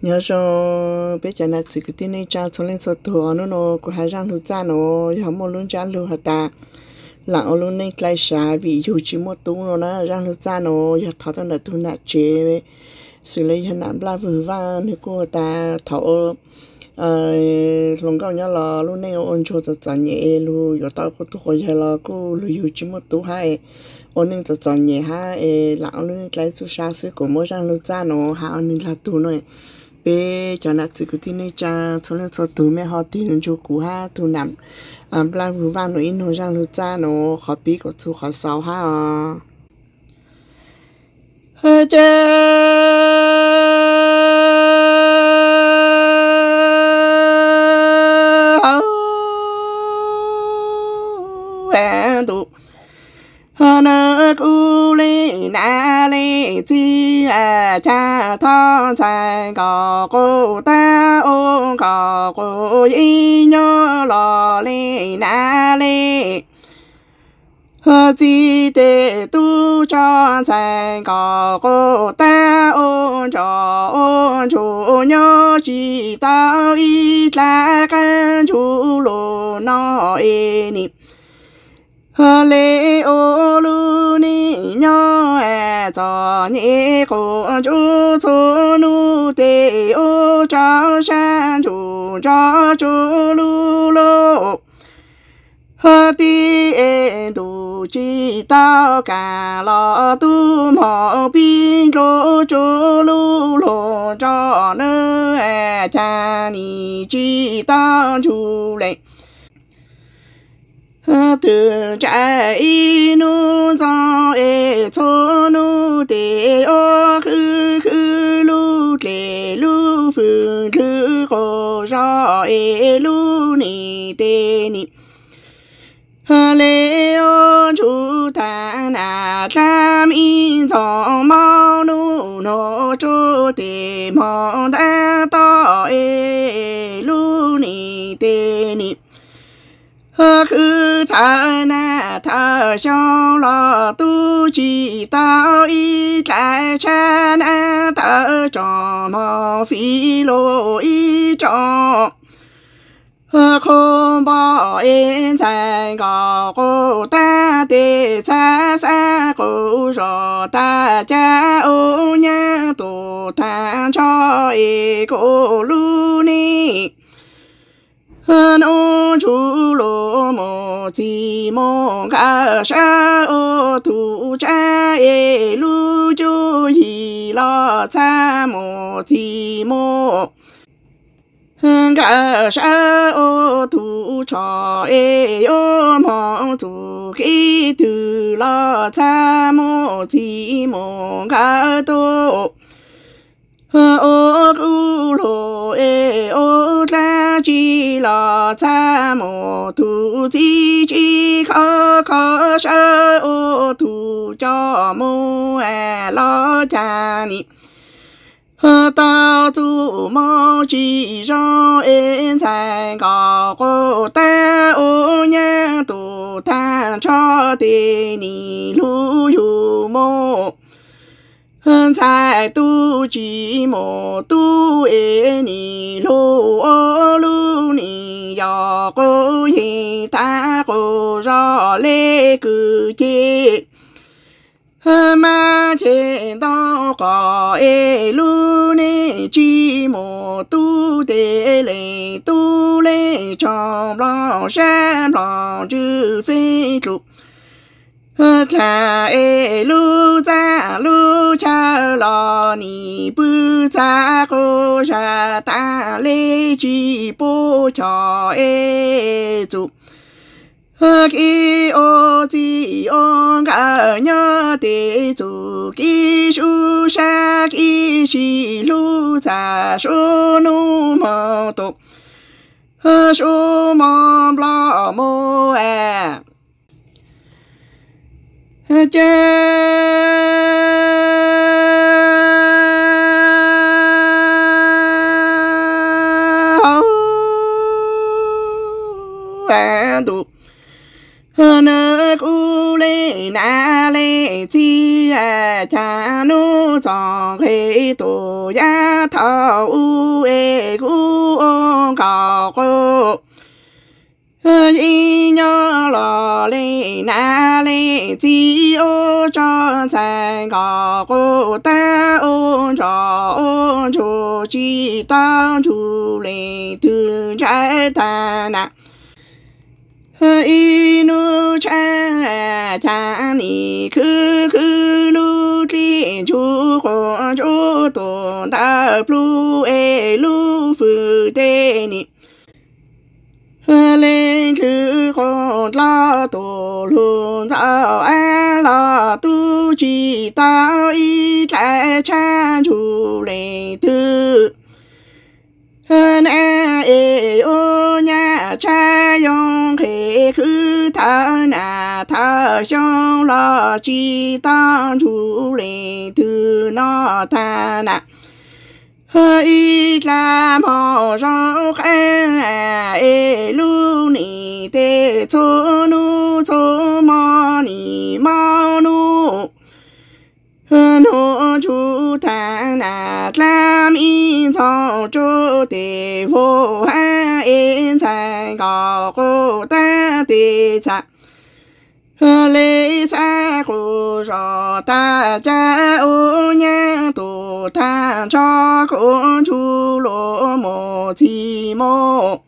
Nyob zoo peb cov nam txiv kwv tij neej tsa txhua leej txhua tug os. Hnub no kuv hais zaj lug txaj no yog muaj lub ntsab lug has tas lam ua lub neej dlai sav vim yug tsis muaj tub no na. Zaj lug txaj no yog thov tau ntawm tug nam tsev xws le yog nam Nplaj Vwg Vaj, nwg kuj has tas thaum hluas nkauj nyob los lub neej ua ntsuag txom txom nyem, lug yuav tau quas tug quas yawg los kuj lug yug tsis muaj tub hab, ua neej txom txom nyem hab es lam ua lub neej dlai txuj sa xwb. Kuv muab zaj lug txaj no has ua nwg lag tug no. Peb cov nam txiv kwv tij neej tsa txhua leej txhua tug mej ho tig lug ntsib kuv hab tug nam Nplaj Vwg Vaj no ib nug zaj lug txaj no, qhov pib kom txug qhov xaus hab os. Ces ntuj, nws kuj li nav li txij, cas thoj ntxhais nkaus quas tab ua nkaus quas yeej nyob los li nav li txij, tes tub tso ntxhais nkaus quas tab ua ntsos ua ntsuag nyob tsis tau ib dlav qab ntsuj lug no es nim le ua lub neej nyob txom nyem quas ntsuj txhua nub tes ua rau sab ntsuj ntso tsuj lug lug tib es ntuj tsis tau kam los tub hmoov pib nrov tsuj lug lug nrog nws, cas nim tsis tau ntsug le. Twb ntsais ib nub ntxoo es txhua nub tes ua khwb khwb lub dlej lub fwj dlhwb quas zog es lub nim tes nim le ua ntsuj tag nam dlaab ib ntxoov mob nub nuav tsuj tes moog ntaab toj es lub nim tes nim khwb thawm nag thawm xyoo los tub tsis tau ib dlaim tshab nab tawv tsoom moog fim lug ib tsoom qhua npoj es ntxhais nkaus quas tab tes txhab xab quas zog tag cab ua nyaab tus taag nrho es kuas lub neej nub ntsug lug mus txij mus nkawm sab ua tug tsav es lub cuj yim los txhab mus txij mus nkawm sab ua tug tsho es yuav moog txug kev twg los txhab mus txij mus nkawm tug ua kuj lug es ua dlaab tsi los txhab mus tug txij tsi khov kho sab ua tug coj mus los cas nim tau txuj moog tsis zoo es ntxhais nkaus quas tab ua nyaab tus taag nrho tes nim lug yug mus ntxhais tub tsis mus tub es nim lug ua lub neej yog quas yeej taag quas zog le kws ceg mab ceg ntoo qos es lub neej tsis mus tub tes leej tub leej tsoom nplooj sab nplooj ntswg feeb dlug dlaag es lub txaj lub chaw los nim pw txhab quas zag taag le tsis pub choj es txug kev ua txij ua nkawm nyob tes txug kev sub sab kev sib hlub txhaj sub nub moog tug sub moog nplog mus ces ntuj, nws kuj le nav le txiv, cas hnub txog nqe tus yaj thaum ub es kuv ua nkauj quaj yeej nyob los li nav li txiv ua tso ntxhais nkauj quaj tab ua ntsoj ua ntsuag tsis tau ntsug leej twg ntshai tag na. Ib hnub tshav cas nim khwv khwv lub dlej ntsuj quag ntsuj tus ntawd plhu es lub fwj tej nim leej hlwb quag dloj tus lug ntxaus av los tub tsis tau ib dlaim tshab ntsug leej twg. Nab es ua nyab tshab yoo nqhis khwv thawj nas thawj xyoo los tsis tau ntsug leej twg noj tag na. Ib dlaim hmo zoo qab es lub nim tej txhua hnub txhua hmo nim mob hnub hnub ntsug tag nas dlaab ib ntxoog tsuj tes vus hab es ntxhais nkauj quaj tab tes txhaj le xav quas zos tag cas ua nyab tus tag ntsho kuv ntsug lug mus txhij mus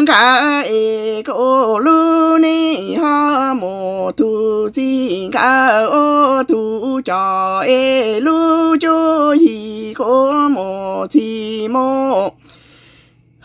nkawd es kuv lub neej ho mus tug txij nkawm ua tug coj es lub cuab yig kuv mus txhij mus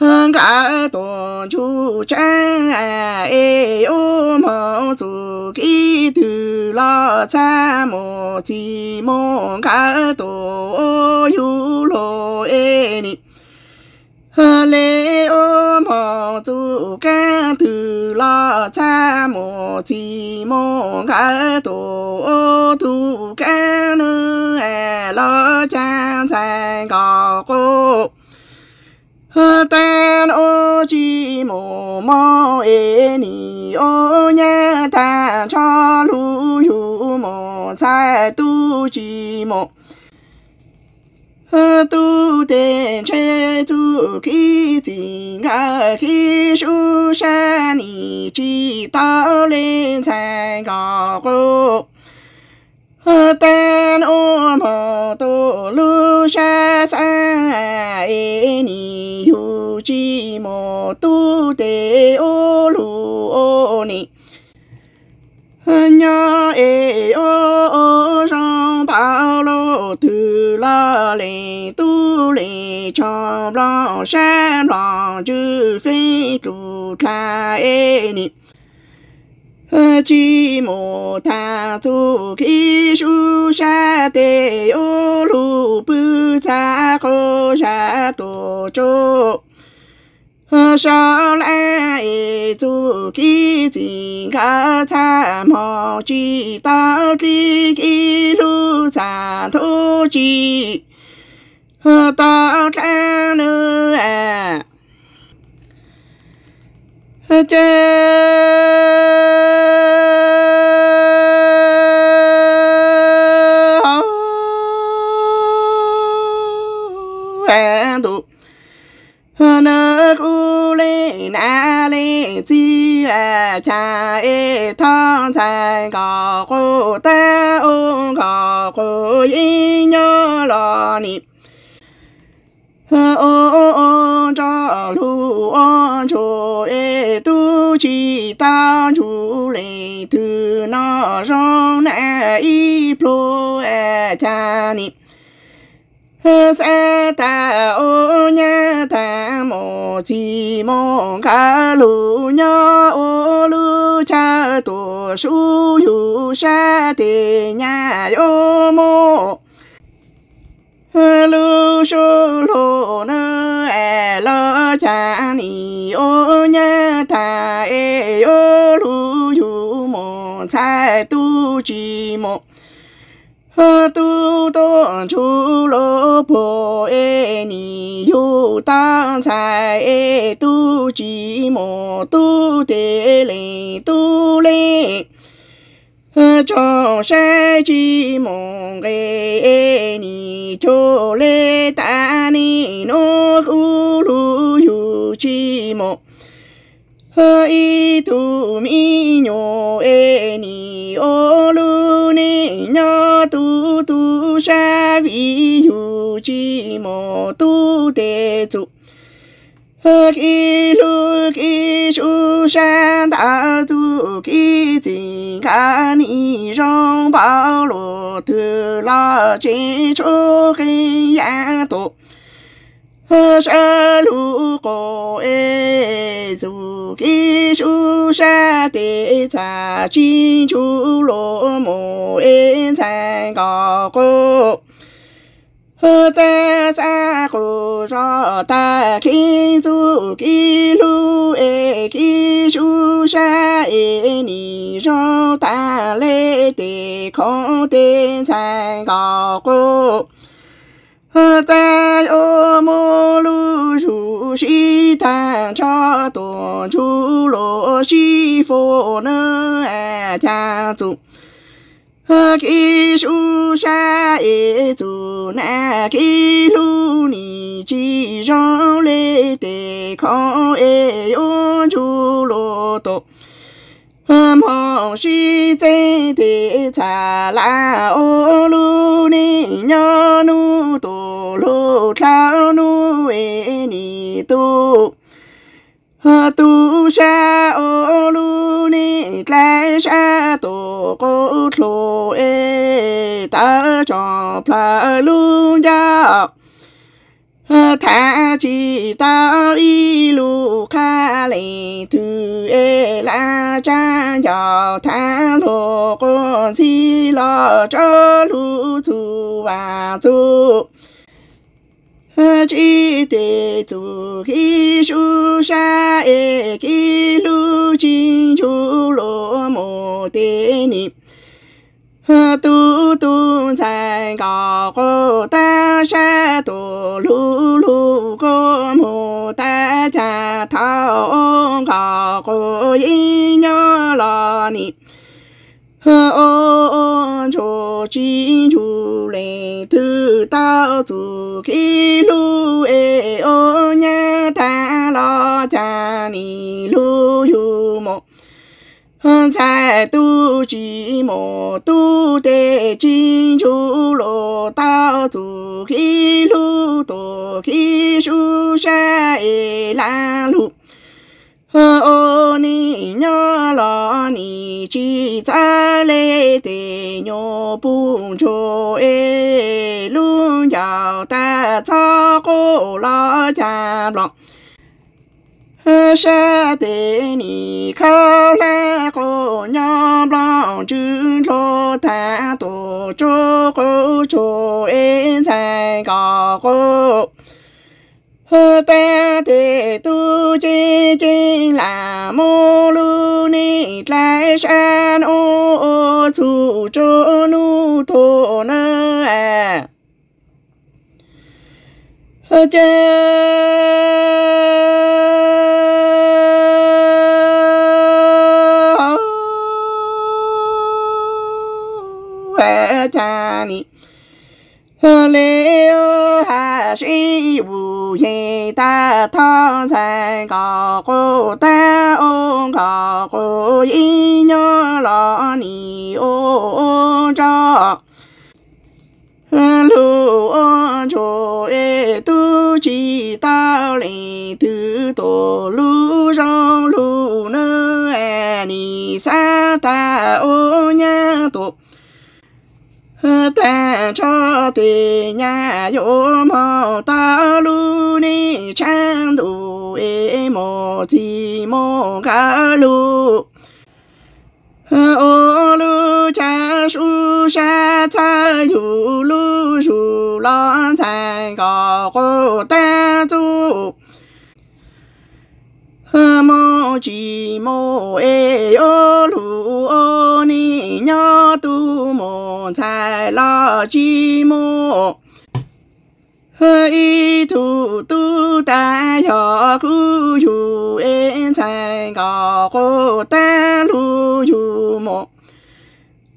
nkawd tuaj ntsug tshab es ua moog txuj kev twg los txhaj mus txhij mus nkawd tuaj ua yug lug es nim le ua moog txuj kaab twg los txhaj mus txhij mus nkawd tuaj ua tug kaab nwg los caag ntxhais nkauj quj taag ua tsis mus moog es nim ua nyab tag ntsho lug yug mus ntxhais tub tsis mus tub tes ntshe txuj kev txij nkawm kev sub sab nim tsis tau le ntxhais nkauj quj taag ua moog tuaj lub sab xab es nim yug tsis mus tub tes ua lug ua nim nyob es ua ua zoo npaum lub twg los leej tub leej tshooj nplooj sab nplooj ntswg feeb dlug dlaag es nim tsis mus taag txuj kev sub sab tes ua lug pw txhaj quas zag tuaj tsuj sau lab es txuj kev txij nkawm txhaj moog tsis tau dlib kev lug txhaj nthuv tsis tau dlaab nwg ces ntuj nws kuj le nam le txiv, cas es thaub ntxhais nkauj quj tab ua nkauj quj yeej nyob los nim ua nroj lug ua ntsuag es tub tsis tau ntsug leej twg noj zoo na ib plug, cas nim xav tas ua nyab taag mus txhij mus nkawd lug nyob ua lub chaw tuaj sub yug sab tes nyaj yuav mus lub sub lug na los cas nim ua nyab taag es yuav lug yug mus ntxhais tub tsis mus tub tuaj ntsug lub puag es nim yug tau ntxhais es tub tsis mus tub tes leej tub leej Tsoom saib tsis mus nqe es nim cuag li tas nim no kuv hlub yus tsis mus ib tug me nyuam es nim ua lub neej nyob tu tu sab vim yus tsis mus tub tej txuj kev hlub kev sub sab ntawm txuj kev txim nkawd nim zoo npaum luaj twg los tseem tshuav qee yam tuaj sawv lub quas es txuj kev sub sab tej txhaj tsis ntsuj luag mus es ntxhais nkauj quas tab xav quas zog tag kheej txuj kev hlub es kev sub sab es nim zoo tag li tej khoom tej ntxhais nkauj quas tab yuav muaj lub zug sib tag nrho tuaj ntsuj luag sib fo na cas txuj kev sub sab es txuj na kev hlub nim tsis zoo li tej khoom es yuav ntsuj luag tuaj hmoov sib txeeb tej txhaj lam ua lub neej nyob hnub tuaj hlub dlhau hnub es nim tu tu sab ua lub neej dlaim sab tuaj qub dlhau es tawv tsoom plhaw lub ncauj thav tsis tau ib lub qhab leej twg es lam tsab ncauj thav luag quas ntxhi los tso lub txuj vaj txuj tsi tej txuj kev sub sab es kev hlub tsis ntsuj luag mus tej nim tu tu ntxhais nkauj quas tab sab tuaj hlub hlub quas mus tab cas thaum nkauj quas yeej nyob los nim ua ntsuag tsis ntsuj leej twg tau txuj kev hlub es ua nyab tag los cas nim hlub yus mus ntxhais tub tsis mus tub tej tsis ntsuj luag tau txuj kev hlub tuaj kev sub sab es lam lug ua neej nyob los nim tsis txawj li tej nyuag puj ntsuag es lub ncauj tag txhob quaj los cas nplooj sab tej nim khaub hlab quas nyob nplooj tswv dlhau tag tuaj tsuj quas tsuag es ntxhais nkauj quas tab tej tub ceev ceev lam muab lub neej dlaim sab hnub ua txuj tsuag hnub tuag na ces cas nim li hais seb yus yeej tag thov ntxhais nkauj quas tab ua nkauj quas yeej nyob los nim ua ua nrog lug ua ntsuag es tub tsis tau leej twg tuaj lub zoo lug na nim xav tag ua nyab tuaj tag nrho tej nyab yuav moog tau lub neej tshav ntuj es mus txij mus nkawd lug ua lub chaw sub sab txhawb yug lub zug los ntxhais nkauj quas tab txuj mus tsis mus es yuav lug ua neej nyob tu mus ntxhais los tsis mus ib tug tub tag yog kuv yug es ntxhais nkauj quas tab lug yug mus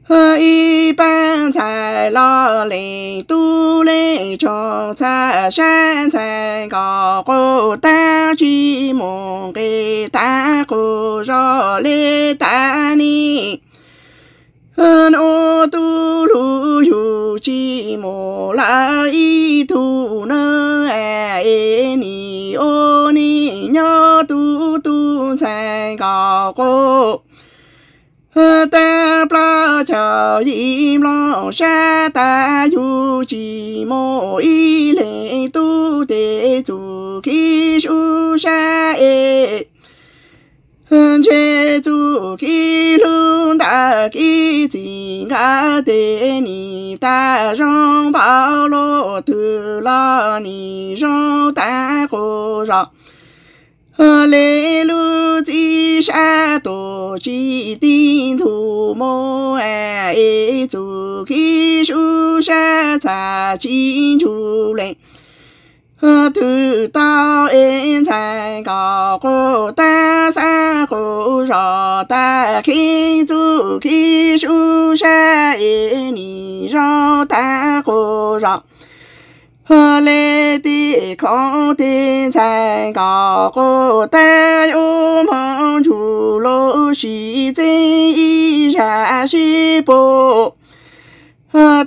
Ib pab ntxhais loj leej tub leej tsoom txhaj sab ntxhais nkauj quj tag tsis mus nqis tag quj zos li tag ni. Nub tub hlub yug tsis mus lawm ib tug na, es nim ua nim nyob tu tu ntxhais nkauj quj tag plaub caug yim nplooj sab tag yug tsis mus ib leeg tub tes txuj kev sub sab es ntshe txuj kev hlub ntawm kev txij nkawm tes nim tag zoo npaum luaj twg los nim zoo tag quj zos. Le lub txim sab tuaj tsis tib ntus mus, es txuj kev sub sab txhaj tsis ntsug leej twg tau, es ntxhais nkauj quj tag xab quj zos tag kheej txuj kev sub sab es nim zoo tag quj zos. Le tej khoom tej ntxhais nkauj quj tag ub hmoov ntsug lub sim txeeb ib zaj sib pug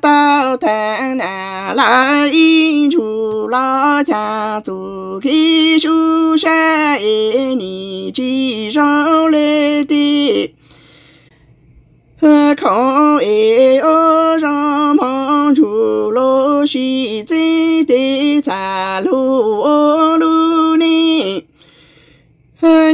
tau tag nas lawm ib ntsug los cas txuj kev sub sab es nim tsis zoo li tej khoom es ua zoo hmoov ntsug lub sim txeeb tej txaj lug ua lub neej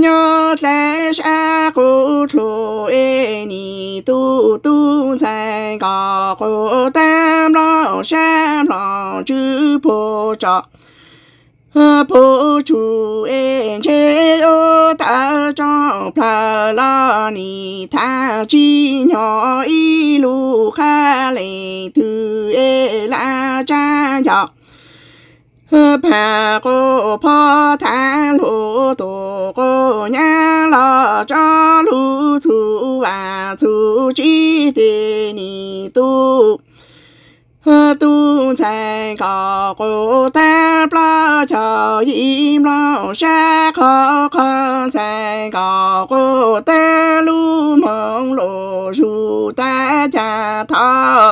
nyob dlaim sab quj dluag es nim tu tu ntxhais nkauj quj tag nplooj sab nplooj tswb puag tso puag tsuj es ntshe yuav tawm rooj plaws los nim thaj tsis nyob ib lub qab leej twg es laj tsab nco phaj quj phob thab luag tuaj quj nyab los tso lub txuj vaj txuj tsi tes nim tu tu ntxhais nkauj quj tag plaub caug yim nplooj sab qhov qhov ntxhais nkauj quj tag lub hmoov los zus tag cas thov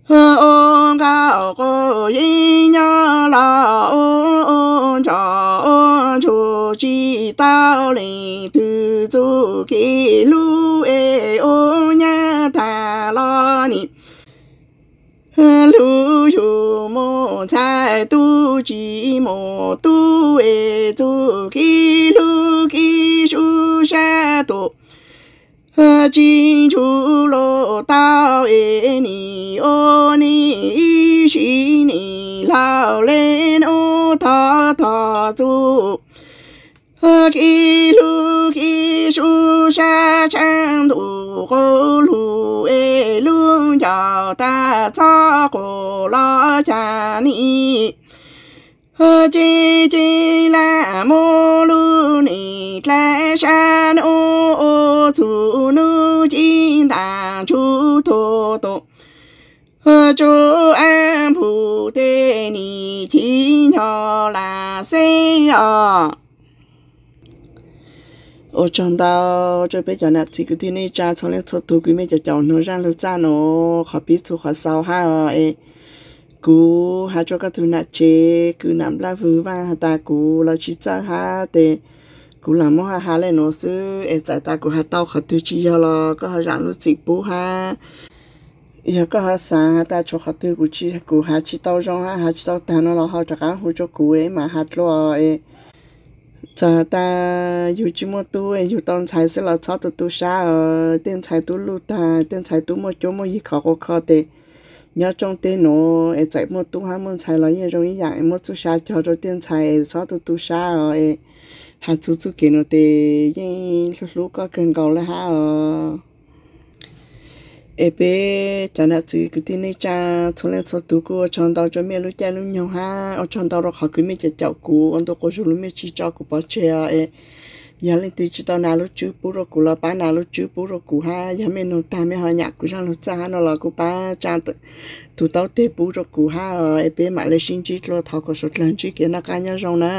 ua nkauj quj yeej nyob los ua ua ntsos ua ntsuag tsis tau leej twg txuj kev hlub es ua nyab tag los nim hlub yug mus ntxhais tub tsis mus tub es txuj kev hlub kev sub sab tuaj tsis ntsug luag tau es nim ua neej ib sim neej laug le nub thov thov txuj kev hlub kev sub sab tshav ntuj quj lug es lub ncauj tag txhob quj los cas nim ces ces lam muab lub neej dlaim sab nub ua txug nub ci ntaj ntsug tuag tuag tsuj ab npug tes nim chim nyob lam xeb os. Ua tsaug ntau rau peb cov nam txiv kwv tij neej tsa txhua leej txhua tus, kwv mej cov caum nug zaj lug txaj nuav qhov pib txug qhov xaus hab os. Es kuv has rua koj tug nam tsev kwv nam nplaj vwg vaaj has tas kuv los tsis txawj hab tes kuv lam muab has has le nuav xwb es txawm tas kuv has tau qhov twg tsis yog los koj ho zaam lub txim pub hab. Yog koj ho xaav has tas tshuav qhov twg kuv tsis, kuv has tsis tau zoo hab has tsis tau taag no los ho rov qaab hu rua kuv es mam has dlua es txawm has tas yug tsis muaj tub es yug tau ntxhais xwb los txhob tu tu sab os. Tej ntxhais tub luj tag, tej ntxhais tub muaj cuab muaj yig khov quas kho tes nyob rooj teb nuav es txawm muaj tub hab muaj ntxhais los yeej zoo ib yaam es muab txuj sa cog rau tej ntxhais es txhob tu tu sab os es has txug txuj kev nuav tes yeej hlub hlub koj kawg nkaus le hab os. Es peb cov nam txiv kwv tij neej tsa txhua leej txhua tug kuj ua tsaug ntau rua mej lub caij lub nyoog hab ua tsaug ntau rua qhov kwv mej cov caum kuv ua ntu quas zug lug mej tsis tso kuv pov tseg os es Yog leej twg tsis tau nas lub tswb pub rau kuv los pab nas lub tswb pub rau kuv hab, yog mej nug tag mej ho nyam kuv zaj lug txawj hab no los kuj pab tsa tus taub teg pub rau kuv hab, es peb mam le sib ntsib dlua, thov kom suav dlawg ntsib kev noj qab nyob zoo na.